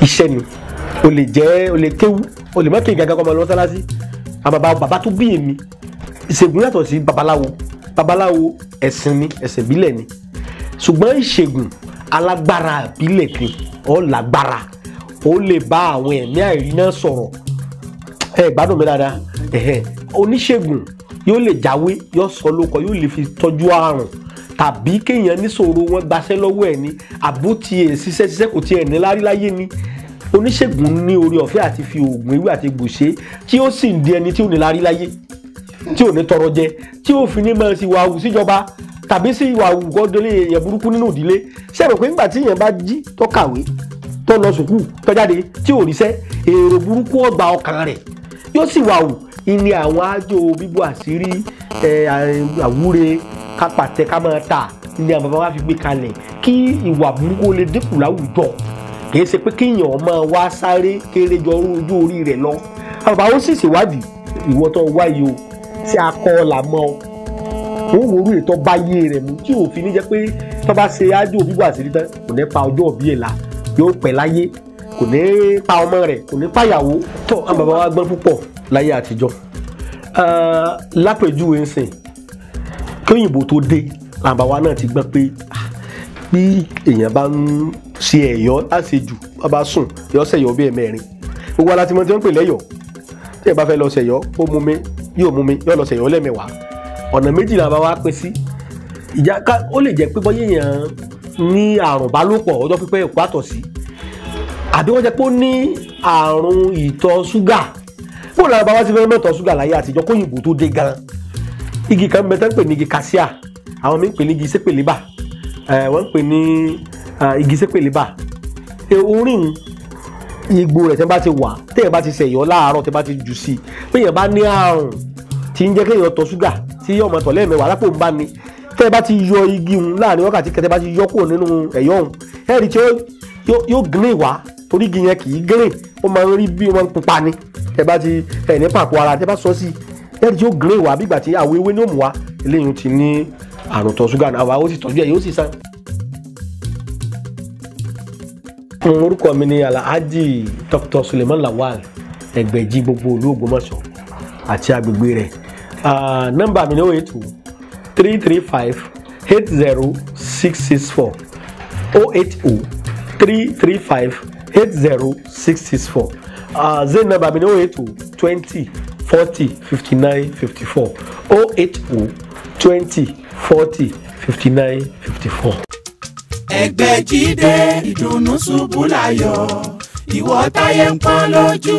Iṣẹ́ ni o lè jẹ́, o lè kéwú, o lè má kéwì gàgà kọ́ ọmọ lọ mọ́sálásí. Àwọn bàbá tó bí èmi, ìṣègùn yàtọ̀ sí babaláwo. Babaláwo ẹ̀sìn ni, ẹ̀sìn ìbílẹ̀ ni. Ṣùgbọ́n ìṣègùn alágbára ìbílẹ̀ ni, ó lágbára, ó lè bá àwọn ẹ̀mí àìrí náà sọ̀rọ̀. Ẹ gbádùn mi dáadáa. Oníṣègùn yóò lè jáwé, yóò sọ lóko, yóò lè fi tọ́jú àrùn, tàbí kéèyàn níṣòro wọn gbaṣẹ́ lọ́wọ́ ẹ̀ ni, àbó tiẹ̀ ṣiṣẹ́ ṣiṣẹ́ kò tiẹ̀ ní lárí láyé ni. Oníṣègùn ní orí ọ̀fẹ́ àti fi oògùn ewé àti egbò ṣe, tí ó sì ń di ẹni tí ò ní lárí láyé, tí ò ní tọrọ jẹ, tí ò fi ní máa ṣe wàhù síjọba tàbí sí ìwà àwùgọ́délé èèyàn burúkú nínú ìdílé. Ṣé rò pé nígbà tí èèyàn bá jí tó kàwé tó lọ sùkúù tó jáde tí ò ríṣẹ́, èrò burúkú ọgbà ọkàn rẹ̀ yóò sì wà wù. Ìní àwọn ájò bíbò àṣírí, àwúre kápàtẹ ká máa tà ní àwọn bàbá wa fi gbé kalẹ̀ kí ìwà burúkú lè dínkù láwùjọ. Kìí ṣe pé kéèyàn máa wá sáré kéré jọ ojú orí rẹ̀ lọ. Àwọn bàbá ó sì ṣèwádìí ìwọ tó wá yìí o, tí a kọ́ là mọ́ ọ, wọ́n wo orú ètò báyé rẹ̀ mú tí òfin ní jẹ́ pé tó bá ṣe ájò bíbò àṣírí tán kò ní pa ọjọ́ òbí ẹ̀ la, yóò pẹ́ láyé, kò ní pa ọmọ rẹ̀, kò ní pàyàwó. Tó àwọn bàbá wa gbọ́n púpọ̀ láyé àtijọ́. Lápèjúwe ń sìn, kí òyìnbó tó dé làwọn bàbá wa náà ti gbọ́n pé bí èèyàn bá ń ṣe ẹ̀yọ́ láṣejù, wọ́n bá sùn yọ́ ṣẹ̀yọ́ bí ẹ̀mẹ́rin. Gbogbo ara ti mọ tí wọ́n ń pè lẹ́yọ̀. Tí ẹ bá fẹ́ lọ ṣẹ̀yọ́, ó mú mi, yóò mú mi, yóò lọ ṣẹ̀yọ́ lẹ́mẹ̀wàá. Ọ̀nà méjì làwọn bàbá wa pín sí. Ìjà ká ó lè jẹ́ pé bọ́yá èèyàn ní àrùn bálòpọ̀ ọjọ́ pípẹ́ òkú àtọ̀sí, àbí wọ́n jẹ́ pé ó ní àrùn ìtọ̀ ṣúgà. Bó làwọn bàbá wa ti fẹ́ mọ̀tọ̀ ṣúgà láyé àtijọ́ kóyìnbó tó dé gan. Igi kan bẹ tán ń pè ní igi kásíà, àwọn mi ń pè ní igi sépèlébà, wọ́n ń pè ní igi sépèlébà. Orin igbó rẹ̀ tẹ́ bá ti wà, tẹ́yẹ̀ bá ti ṣẹ̀yọ́ láàárọ̀, tẹ́ bá ti jù sí i, pé èèyàn bá ní àrùn tí ń jẹ́ kéèyàn tọ̀ ṣúgà tí yóò máa tọ̀ lẹ́ẹ̀mẹwàá lápò ń bá ní, tẹ́ bá ti yọ igi hun láàrin wákàtí kẹtẹ́ bá ti yọ kúrò nínú ẹ̀yọ́ hun, ẹ̀rí tí yóò green wá, torí igi yẹn kì í green, ó máa ń rí bí ó máa ń pupa ni. Tẹ́ bá ti ẹ̀ ní pàpọ̀ ara, tẹ́ bá sọ sí i, ẹ̀rí tí yóò green wá bí ìgbà tí àwọ̀ ewé ní òmù wá, eléyìí ti ní àrùn tọ̀ ṣúgà náà, àwa ó sì tọ́jú ẹ̀ yóò sì san. Orúkọ mi ni Alhaji Dr. Suleiman Lawal Ẹgbẹ̀jì gbogbo ìlú Ògbómọ̀ṣọ́ àti agbègbè rẹ̀. Nọ́mbà mi ni 082 335 80664, 080 335 80664. Zain nọ́mbà mi ni 080 20 40 59 54, 080 20 40 59 54. Ẹgbẹ̀jìdé ìdùnnú ṣubú láyọ̀, ìwọ táyé ń pọ́n lójú,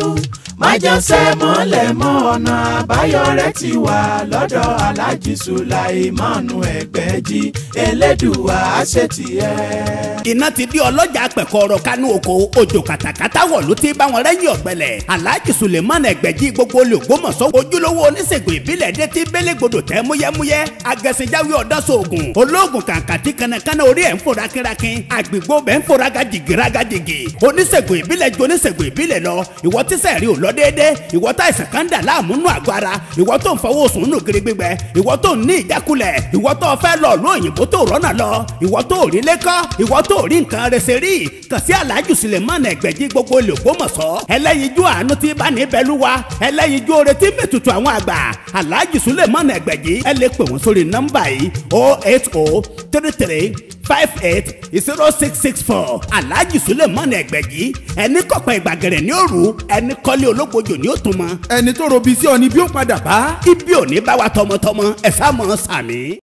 májànsẹ́ mọ́lẹ̀ mọ́, ọ̀nà àbáyọ rẹ̀ ti wà lọ́dọ̀ Alhaji Sulaimanu Ẹgbẹ̀jì, Elédùwà àṣetìẹ́. Iná ti di ọlọ́jà pẹ̀kọ́rọ̀ kánú oko, òjò kàtàkàtà wọ̀ ló ti bá wọn rẹ́yìn ọ̀gbẹ́lẹ̀. Alhaji Suleiman Ẹgbẹ̀jì gbogbo olùgbòmọ̀sọ́ ojúlówó oníṣègùn ìbílẹ̀ dé ti bélégbodò tẹ́ múyẹ́múyẹ́, agẹ̀sìnjáwé ọ̀dọ́sọ̀ọ̀gùn olóògùn kàǹkàtì kanakana orí ẹ̀ ń fò rákínrákín, àgbègbè bẹ́ẹ̀ ń fò rágàjìgì rágàjìgì. Oníṣègùn ìbílẹ̀ ju oníṣègùn ìbílẹ̀ lọ. Ìwọ tíṣẹ̀ rí ò lọ déédé, ìwọ tá ìsàn kan dà láàmú nù àgọ́ ara, ìwọ tó ń fọwọ́ sùn nù gírí gbígbẹ, ìwọ tó ń ní ìjákulẹ̀, ìwọ tó fẹ́ lọ ló òyìnbó tó rọ́nà lọ, ìwọ tó rí lẹ́kọ́, ìwọ tó rí nǹkan rẹsẹ̀ rí, kàn sí Alhaji Suleiman Ẹgbẹ̀jì gbogbo olùgbòmọ̀sọ́. Ẹlẹ́yinjú àánú tí bá ní bẹ́lúwa, ẹlẹ́yinjú oore tí mẹ́tutù àwọn àgbà. Alhaji Suleiman Ẹgbẹ̀jì, ẹ lè pè wọ́n sórí nọ́mbà yìí 080 33 58 0664. Alhaji Suleiman Ẹgbẹ̀jì, ẹni kọ̀pẹ́ ìgbàgẹ̀rẹ̀ ní òru, ẹni kọ́lé ológbojò ní òtún mọ́. Ẹni tó robi sí ọ ni bí ó padà bá. Ibi ò ní bá wa tọmọtọmọ, ẹ sá mọ́ sàmì.